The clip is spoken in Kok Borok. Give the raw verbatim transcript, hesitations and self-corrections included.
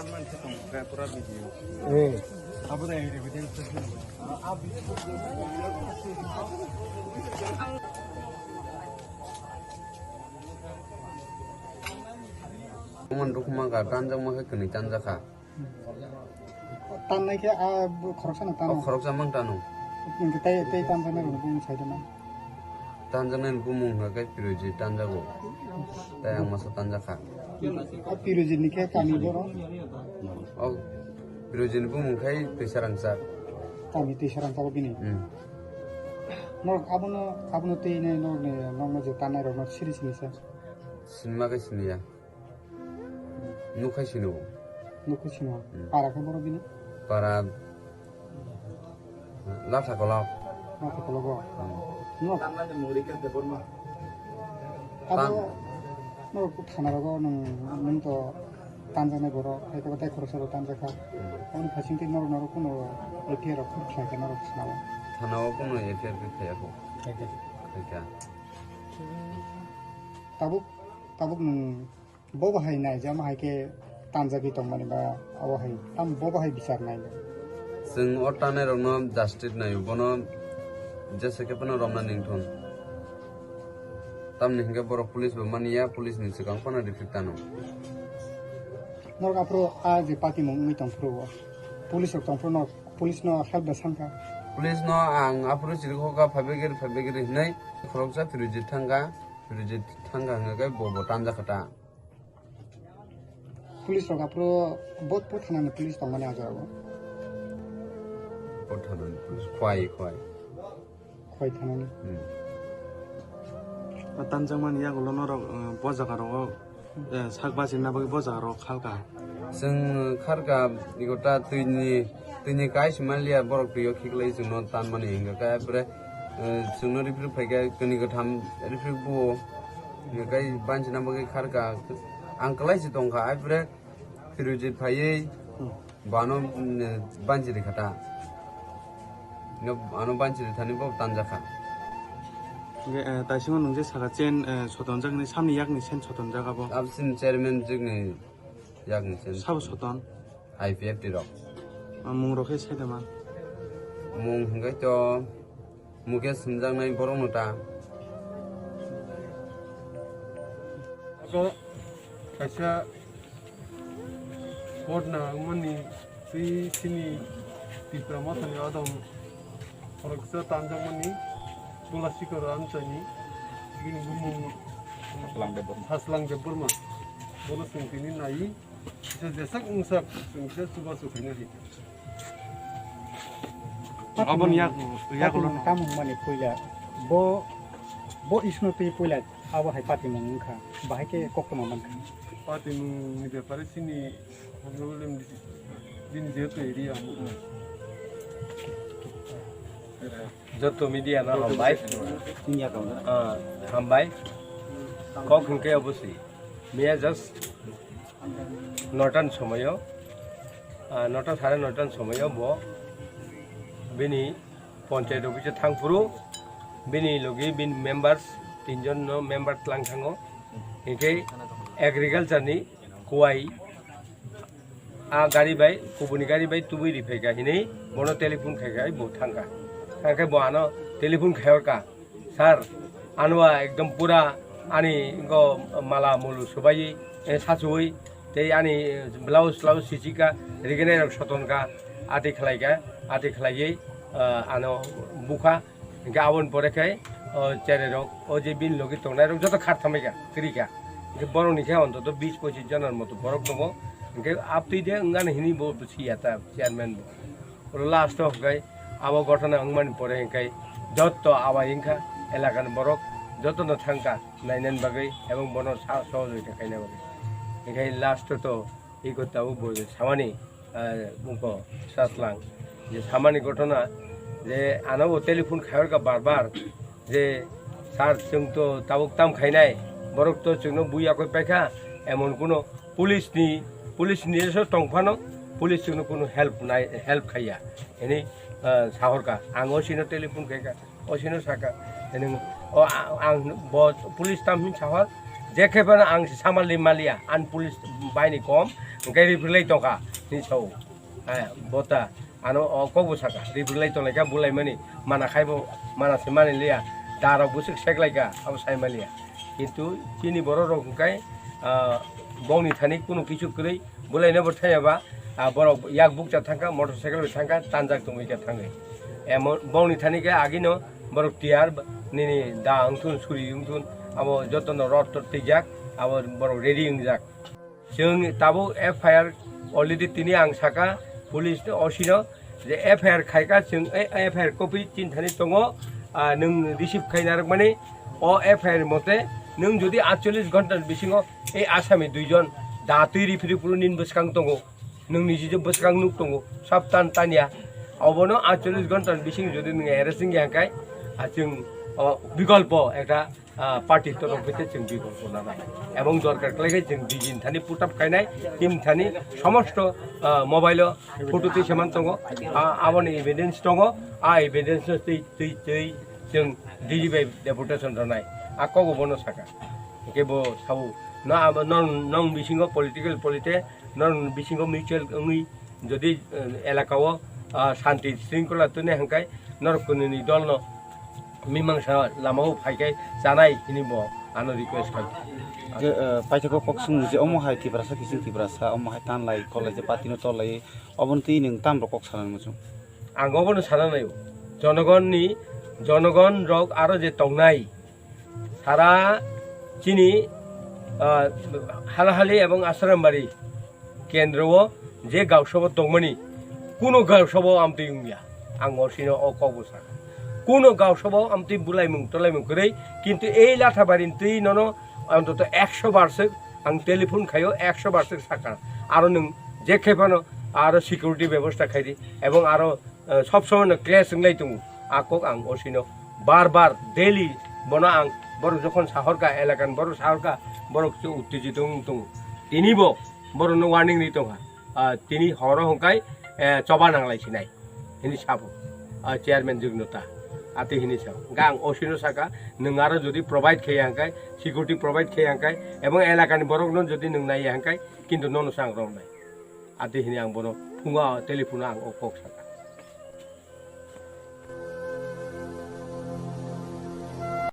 Eh. Oman rukma ga tanjak ma khe kwnwi tanjak kha. Tannai khe a bo khoroksa no tano. O khoroksa mang tano. Nang tei, tei tanjaknai rok bumung sai dana. Tanjaknai bumung hwnkha khe Pirojit tanjago. Tai ang masa tanjak kha. A Pirojit ni khe kami boro. O Pirojit ni bumung khai Twisarangsa. Kami Twisarangsa o bini. Hmm. Nok abono, abono tei nai nok ni, nok no je tannai rok no siri sini sa. Sinma khe siniya. Nukhai sino. Nukhai sino. Hmm. Para khe boro bini? Para Latha kolok. Latha kolok o. Hmm. No. Tan- Abo no thana rogo nung, nung to tanjaknai borok, hai khe tai khoroksa rok tanjak kha. Hmm. Aboni phasing twi norok norok kuno F I R rok khlai kha norok swnamo. Thana o kuno F I R khe khaiya kho. Khaikha. Khaikha. Tabuk, tabuk nung Bo bahai naijama hai khe tanjagwi tongmani ba abo hai, tamo bo bahai bichar nainai. Chwng o tanai rokno justice naio, bono jesa khe phano romna ningthun. Tamni hinkhe borok police bo mani ya, police ni swkang phano rifrik tano. Norok aphuru a je patimung wngwi tongphuru o, police rok tongphuru no, police no help da sankha. Police no ang aphuru chirikhokha, phaibagiri, phaibagiri hinwi khoroksa Pirojit thangkha, Pirojit thangkha hwnkhe bo bo tanjakha ta. Police rok aphuru bo, bo thanani police tongmani ah jora o. Bo thanani police, Khwai, Khwai. Khwai thanani. Hmm. A tanjakmani yagulo norok, eh, bo jaga rogo, eh, sak bachina bagwi bo jaga rogo khalka. Chwng kharka, ego ta twini, twini kai se manliya, borok twi o khiklai chwngno tanmani hinkha khe, apre, eh, chwngno rifrik phaikha, kwnwi kwtham rifrik buo. Hinkhe banchina bagwi kharka, ang kwlai se tongkha, apre Pirojit phaiwi Hmm. bano, mm, banchi rikha ta. No, ano banchi rithani bo tanjakha. Hinkhe, eh, taisingo nwng je saka chain, eh, sotonjak hinwi samni yakni chain sotonjak abo. Absini chairman jikni yakni chain. Sabo soton? I P F T rok. Ah, mung rok khe sai da man? Mung hinkhe to Mukesh hwnjaknai borokno ta. Abo kaisa korna wngmani twi chini Tipra Mothani adom khoroksa tanjakmani Tulasikor Amchaini bini bumung Saslang Debbarma. Saslang Debbarma. Bono chwng tini nai kisa jesak wngsak chwng kisa chubachu khaina hai. Aboni yak-, yakulo no. Patimung tamung mani puila bo, bo isno twi puila abo hai patimung wngkha, bahai khe koktwma mankha. Patimung ni bepare chini problem di-, bini jehetu area. Joto media no hambai. Ah, hambai. Kok hwnkhe obosi. Miya just notan somoyo, ah, nota sare notan somoyo bo bini panchayat office thangphuru bini logi bini members tinjon no member tlang thango. Hinkhe agriculture ni kuwai a gari bai, kubuni gari bai tubui riphaikha hinwi bono telephone khaikha, bo thangkha. Thangkhe bo ano telephone khaiyorkha. Sir, ano a ekdom pura ani go mala mulu subai, eh, sachuwi, tei ani blouse, blouse sichika, riginai rok sotonka, ati khlaika, ati khlaiwi, ah, ano bukha, hinkhe aboni pore khe, oh, cherai rok, o je bini logi tongnai rok joto khar thamaika, kwrwika. Hinkhe borok ni khe ontoto bis pochis jona moto borok tongo, hinkhe aptwi de wngani hinwi bo siya ta chairman bo. Oro last o hwnkhe abo ghotona wngmani pore hwnkhe jotto abai wngkha elakani borok jotono thangkha nainani bagwi ebong bono sa-, sohojogita khaina bagwi. Hwnkhe last o to iko tabuk bo samani, ah, bungko Saslang je samani ghotona je ano bo telephone khaiyorkha bar bar je, "Sir, chwng to tabuk tam khainai, borok to chwngno bui yakui paikha," emon kuno Police ni, police ni so tong phano, police chwngno kunu help nai, help khaiya. Hini, ah, sahorka, ang o sino telephone khaika, o sino saka. Hini, o, a-, ang bo police tam hin sahor, Je khe phano ang samalni maliya, ang police baini kom, hwnkhe riprilai tongkha, hinwi sao. Eh, bota, ano o kokbo saka, riprilai tonglaikha, bulaimani, mana khaibo, mana se mani liya, darok bwswk seklaikha, abo sai maliya. Kintu chini borok rok hwnkhe, ah, bongni thani kunu kichu kwrwi, bulaino bo thaya ba, ah, borok yak bukcha thangkha, motorcycle bai thangkha, tanjak tongwi khe thangwi. Emon bongni thani khe agino borok tiyar nini da wngthun, suri wngthun, abo jotono rot tot twijak, abo borok ready wngjak. Chwng tabuk F I R already tini ang saka police no, O C no je F I R khaika, chwng e F I R copy chini thani tongo, ah, nwng receive khai narwkmani o F I R mote nwng jodi aatchollish ghonta ni bisingo ei asami duijon da twi riphi riphu nini bwskang tongo, nwng niji je bwskang nuk tongo, sab tan tanya, obono aatchollish ghonta ni bising jodi nwng arrest wngya hwnkhe, ah, chwng o bikolpo ekta ah, party torok bai khe chwng bikolpo nanai. Ebong dorkar khlai khe chwng D G ni thani put up khainai, team thani somosto, ah, mobile o photo twi se man tongo, ah, aboni evidence tongo, ah, evidence no twi, twi, twi chwng D G bai deputation rwnai. A kogo bono saka. Hwnkhe bo sao, no abo non, non bisingo political polite, non bisingo mutual wngwi, jodi, eh, elaka o, ah, shanti shringkhola twnwi hwnkhe norok kunini dolno mimangsa lama o phai khe chanai hwnwi bo ano request khlai. Je, eh, paithakgo kok swngmung je omo hai Tiprasa kiching Tiprasa omo hai tanlai kolai je party no tolai obono twi nwng tamrok kok sana muchung? Ang obono sana naio, jonogonni, jonogon rok aro je tongnai, sara chini, ah, Halahali ebong Asrambari kendro o je gausabo tongmani, kuno gausabo amtwi wngya. Ang osino o kokbo sakha. Kuno gausabo amtwi bulaimung tolaimung kwrwi, kintu ei Lathabari ni twi nono antoto ekso bar swk ang telephone khaio, ekso bar swk sakha. Aro nwng je khe phano aro security bebosta khaidi, ebong aro eh, sob somoi no clash wnglai tongo. A kok ang osino bar bar daily bono ang borok jokhon sahorkha, elakani borok sahorkha, borok se uttejito wng tongo. Tini bo borokno warning ri tongkha. Ah, tini horo hwnkhe, eh, choba nanglai sinai hini sabo, ah, chairman Jugnota. Ati hini sabo. Hwnkhe ang osino saka, nwng aro jodi provide khaiya hwnkhe, security provide khaiya hwnkhe, ebong elakani borokno jodi nwng naiya hwnkhe, kintu nono se ang romnai. Ati hini ang bono phungo telephone o ang o kok sakha.